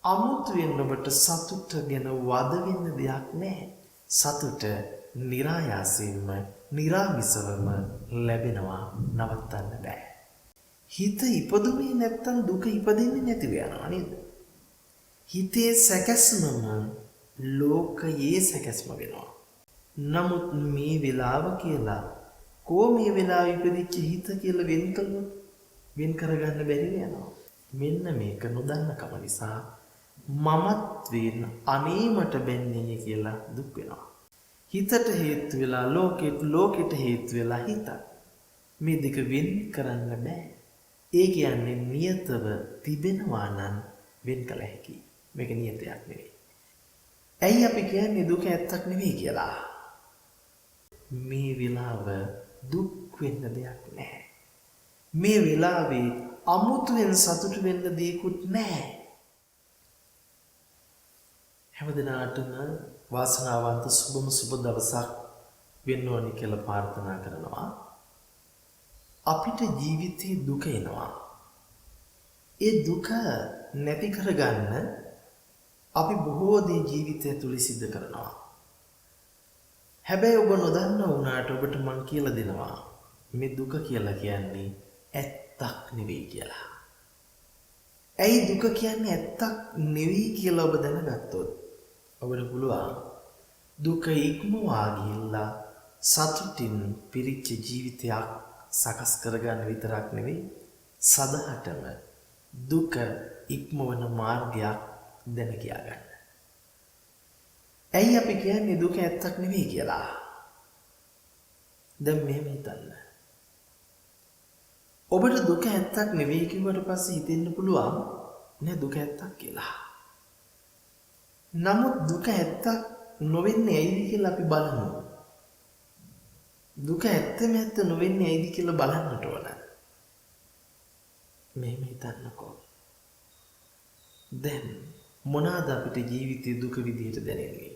අමුතුවෙන් ඔබට සතුට ගැන වද වෙන්න දෙයක් නැහැ. සතුට નિરાයාසයෙන්ම නිරාමිසවම ලැබෙනවා, නවත්තන්න බෑ. හිත ඉපදුනේ නැත්තම් දුක ඉපදෙන්නේ නැතිව යනවා නේද? හිතේ සැකැස්මම ලෝකයේ සැකැස්ම වෙනවා. නමුත් මේ වෙලාව කියලා කෝ මේ වෙලාව ඉපදිච්ච හිත කියලා වෙන් කළොත් වෙන් කරගන්න බැරි වෙනවා. මෙන්න මේක නොදන්නකම නිසා මමත්වයෙන් අනේ මට බැන්නේ කියලා දුක් වෙනවා. හිතට හේතු වෙලා ලෝකෙට, ලෝකෙට හේතු වෙලා හිත. මේ දෙක වෙන් කරන්න බෑ. ඒ කියන්නේ නියතව තිබෙනවා නම් වෙන් කළ හැකි. මේක නියතයක් නෙවෙයි. ඇයි අපි කියන්නේ දුක ඇත්තක් නෙවෙයි කියලා? මේ වෙලාව දුක් වෙන්න දෙයක් නැහැ. මේ වෙලාවේ අමුතුවෙන් සතුටු වෙන්න දෙයක්වත් නැහැ. හැම දිනාටම වාසනාවන්ත සුබම සුබ දවසක් වෙන්න ඕනි කියලා ප්‍රාර්ථනා කරනවා. අපිට ජීවිතේ දුක එනවා. ඒ දුක නැති කරගන්න අපි බොහෝ දේ ජීවිතය තුළ සිද්ධ කරනවා. හැබැයි ඔබ නොදන්න වුණාට ඔබට මං කියලා දෙනවා මේ දුක කියලා කියන්නේ ඇත්තක් නෙවෙයි කියලා. ඇයි දුක කියන්නේ ඇත්තක් නෙවෙයි කියලා ඔබ දැනගත්තොත් ඔබට පුළුවන් දුක ඉක්මවා ගිහිල්ලා සතුටින් පිරිච්ච ජීවිතයක් සකස් කරගන්න විතරක් නෙවෙයි, සදහටම දුක ඉක්මවන මාර්ගයක් දැන කියා ගන්න. ඇයි අපි කියන්නේ දුක ඇත්තක් නෙවෙයි කියලා? දැන් මෙහෙම හිතන්න. ඔබට දුක ඇත්තක් නෙවෙයි කිව්වට පස්සේ හිතෙන්න පුළුවන් නෑ දුක ඇත්තක් කියලා. නමුත් දුක ඇත්තක් නොවෙන්නේ ඇයිද කියලා අපි බලමු. දුක ඇත්තම ඇත්ත නොවෙන්නේ ඇයිද කියලා බලන්නට ඕන. මෙහෙම හිතන්නකෝ. දැන් මොනවාද අපිට ජීවිතේ දුක විදිහට දැනෙන්නේ?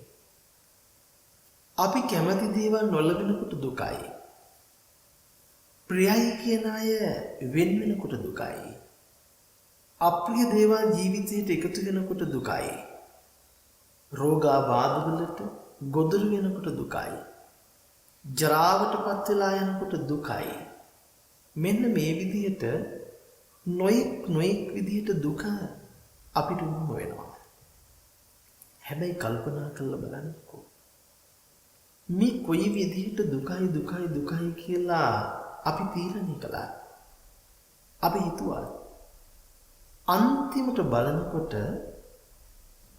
අපි කැමති දේවල් නොලැබෙනකොට දුකයි. ප්‍රියයි කියන අය වෙන් වෙනකොට දුකයි. අප්‍රිය දේවල් ජීවිතයට එකතු වෙනකොට දුකයි. රෝගාබාධ වලට ගොදුරු වෙනකොට දුකයි. ජරාවට පත් වෙලා යනකොට දුකයි. මෙන්න මේ විදිහට නොයෙක් නොයෙක් විදිහට දුක අපිට උරුම වෙනවා. හැබැයි කල්පනා කරලා බලන්නකෝ. මේ කොයි විදිහට දුකයි දුකයි දුකයි කියලා අපි තීරණය කළා. අපි හිතුවා අන්තිමට බලනකොට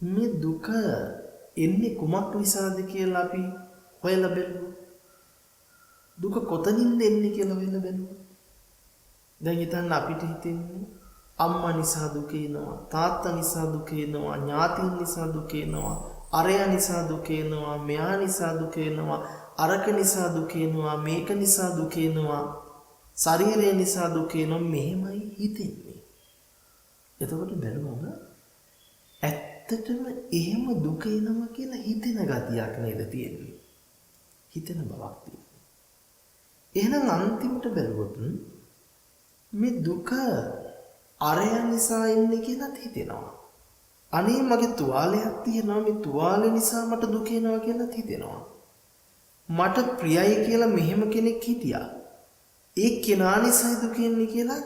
මේ දුක එන්නේ කුමක් නිසාද කියලා අපි හොයලා බැලුවා. දුක කොතනින්ද එන්නේ කියලා හොයලා බැලුවා. දැන් හිතන්න අපිට හිතෙන්නේ අම්මා නිසා දුක එනවා, තාත්තා නිසා දුක එනවා, ඥාතීන් නිසා දුක එනවා, අරයා නිසා දුක එනවා, මෙයා නිසා දුක එනවා, අරක නිසා දුක එනවා, මේක නිසා දුක එනවා, ශරීරය නිසා දුක එනවා, මෙහෙමයි හිතෙන්නේ. එතකොට බැලුවම ඇත්තටම එහෙම දුක එනවා කියලා හිතෙන ගතියක් නේද තියෙන්නේ? හිතෙන බවක් තියෙනවා. එහෙනම් අන්තිමට බැලුවොත් මේ දුක අරයා නිසා එන්නේ කියලාත් හිතෙනවා. අනේ මගේ තුවාලයක් තියෙනවා, මේ තුවාලේ නිසා මට දුක එනවා කියලාත් හිතෙනවා. මට ප්‍රියයි කියලා මෙහෙම කෙනෙක් හිටියා. ඒ කෙනා නිසායි දුක එන්නේ කියලා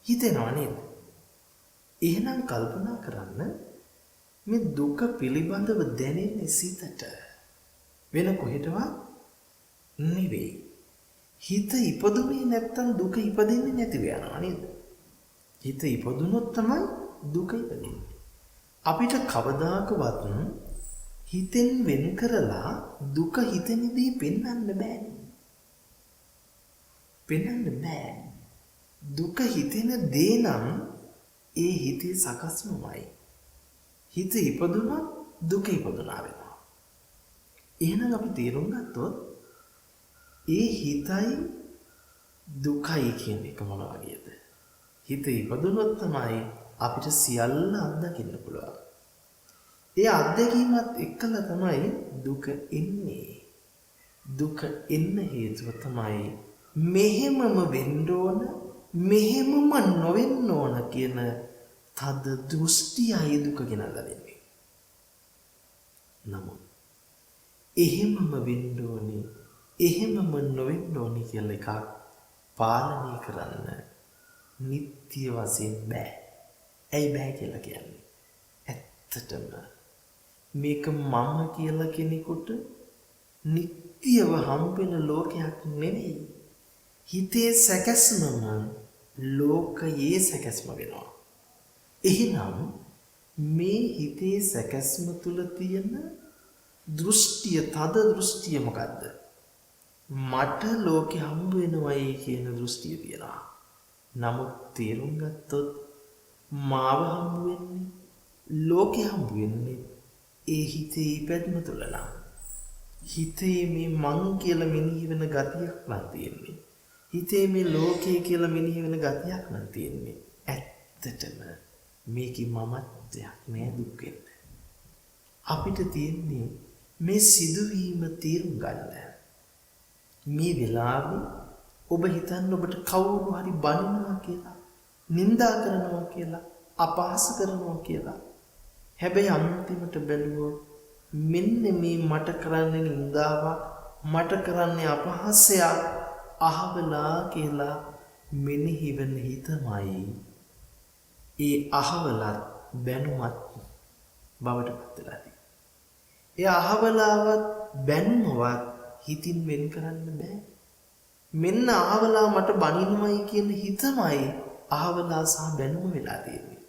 හිතෙනවා නේද? එහෙනම් කල්පනා කරන්න මේ දුක පිළිබඳව දැනෙන්නේ සිතට, වෙන කොහෙටවත් නෙවෙයි. හිත ඉපදුනේ නැත්තම් දුක ඉපදෙන්නේ නැතිව යනවා නේද? හිත ඉපදුනොත් තමයි දුක ඉපදෙන්නේ. අපිට කවදාකවත් හිතෙන් වෙන් කරලා දුක හිතෙනදී පෙන්වන්න බෑනේ. පෙන්වන්න බෑ. දුක හිතෙන දේ නම් ඒ හිතේ සකස්මමයි. හිත ඉපදුනොත් දුක ඉපදුනා වෙනවා. එහෙනම් අපි තේරුම් ගත්තොත් ඒ හිතයි දුකයි කියන එක මොන වගේද? හිත ඉපදුනොත් තමයි අපිට සියල්ල අත්දකින්න පුළුවන්. ඒ අත්දැකීමත් එක්කලා තමයි දුක එන්නේ. දුක එන්න හේතුව තමයි මෙහෙමම වෙන්න ඕන, මෙහෙමම නොවෙන්න ඕන කියන තද දෘෂ්ටියයි දුක ගෙනල්ලා දෙන්නේ. නමුත් එහෙමම වෙන්න ඕනේ, එහෙමම නොවෙන්න ඕනේ කියලා එකක් පාලනය කරන්න නිත්‍ය වශයෙන් බෑ. ඇයි බෑ කියලා කියන්නේ? ඇත්තටම මේක මම කියලා කෙනෙකුට නිත්‍යව හම්බෙන ලෝකයක් නෙවෙයි. හිතේ සැකැස්මම ලෝකයේ සැකැස්ම වෙනවා. එහෙනම් මේ හිතේ සැකැස්ම තුල තියෙන දෘෂ්ටිය, තද දෘෂ්ටිය මොකද්ද? මට ලෝකෙ හම්බ වෙනවයි කියන දෘෂ්ටිය තියෙනවා. නමුත් තේරුම් ගත්තොත් මාව හම්බ වෙන්නේ, ලෝකෙ හම්බ වෙන්නේ ඒ හිතේ ඉපැද්ම තුල නම්. හිතේ මේ මං කියලා මෙනෙහි වෙන ගතියක් නම් තියෙන්නේ. හිතේ මේ ලෝකය කියලා මෙනෙහි වෙන ගතියක් නම් තියෙන්නේ. ඇත්තටම මේකේ මමත්වයක් නෑ දුක් වෙන්න. අපිට තියෙන්නේ මේ සිදුවීම තේරුම් ගන්න. මේ වෙලාවේ ඔබ හිතන්න ඔබට කවුරු හරි බනිනවා කියලා, නිന്ദා කරනවා කියලා, අපහාස කරනවා කියලා. හැබැයි අන්තිමට බැලුවොත් මෙන්න මේ මට කරන්නේ නිന്ദාවක්, මට කරන්නේ අපහාසයක් අහවලා කියලා මෙනෙහි වෙන හිතමයි ඒ අහවලත් බැනුමත් බවට පත් වෙලා තියෙන්නේ. ඒ අහවලාවත් බැනුමවත් හිතින් වෙන් කරන්න බෑ. මෙන්න අහවලා මට බනිනවයි කියන හිතමයි අහවලා සහ බැනුම වෙලා තියෙන්නේ.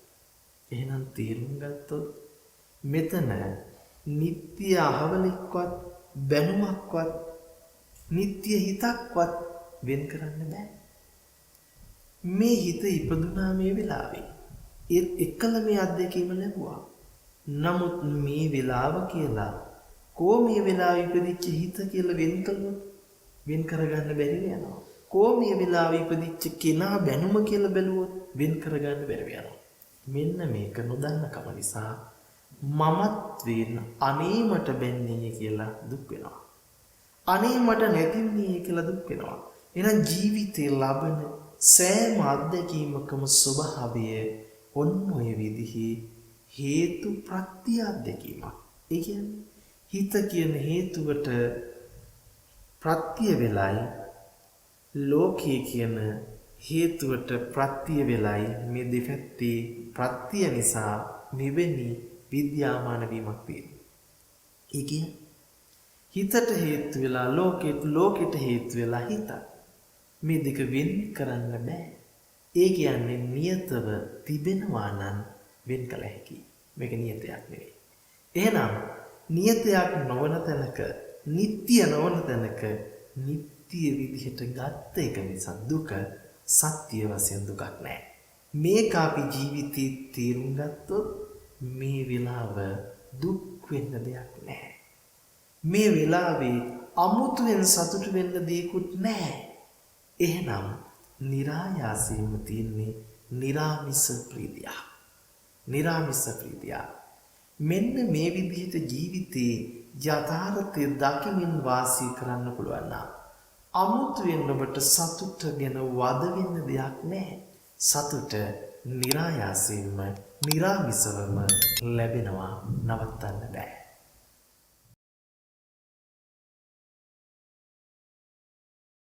එහෙනම් තේරුම් ගත්තොත් මෙතන නිත්‍ය අහවලෙක්වත් බැනුමක්වත් නිත්‍ය හිතක්වත් වෙන් කරන්න බෑ. මේ හිත ඉපදුනා මේ වෙලාවේ. ඒත් එක්කල මේ අත්දැකීම ලැබුවා. නමුත් මේ වෙලාව කියලා කෝ මේ වෙලාවේ ඉපදිච්ච හිත කියලා වෙන් කළොත් වෙන් කරගන්න බැරි වෙනවා. කෝ මේ වෙලාවේ ඉපදිච්ච කෙනා බැනුම කියලා බැලුවොත් වෙන් කරගන්න බැරි වෙනවා. මෙන්න මේක නොදන්නකම නිසා මමත්වයෙන් අනේ මට බැන්නේ කියලා දුක් වෙනවා. අනේ මට නැති වුණේ කියලා දුක් වෙනවා. එහෙනම් ජීවිතේ ලබන සෑම අත්දැකීමකම ස්වභාවය ඔන්න ඔය විදිහේ හේතු ප්‍රත්‍ය අත්දැකීමක්. ඒ කියන්නේ හිත කියන හේතුවට ප්‍රත්‍ය වෙලයි ලෝකයේ කියන හේතුවට ප්‍රත්‍ය වෙලයි මේ දෙපැත්තේ ප්‍රත්‍ය නිසා මෙවැනි විද්‍යාමාන වීමක් තියෙනවා. ඒ කියන්නේ හිතට හේතු වෙලා ලෝකෙට, ලෝකෙට හේතු වෙලා හිත. මේ දෙක වෙන් කරන්න බෑ. ඒ කියන්නේ නියතව තිබෙනවා නම් වෙන් කළ හැකියි. මේක නියතයක් නෙවෙයි. එහෙනම් නියතයක් නොවන තැනක, නිට්ටය නොවන තැනක නිට්ටය විදිහට ගත්ත එක නිසා දුක සත්‍ය වශයෙන් දුකක් නෑ. මේක අපි ජීවිතේ තේරුම් ගත්තොත් මේ වෙලාව දුක් වෙන්න දෙයක් නෑ. මේ වෙලාවේ අමුතුවෙන් සතුටු වෙන්න දෙයක්වත් නෑ. එහෙනම් නිරායාසයෙන්ම තියෙන්නේ නිරාමිස ප්‍රීතිය. නිරාමිස ප්‍රීතිය. මෙන්න මේ විදිහට ජීවිතේ යථාර්ථය දකිමින් වාසය කරන්න පුළුවන් නම් අමුතුවෙන් ඔබට සතුට ගැන වද වෙන්න දෙයක් නෑ. සතුට නිරායාසයෙන්ම නිරාමිසවම ලැබෙනවා, නවත්තන්න බෑ.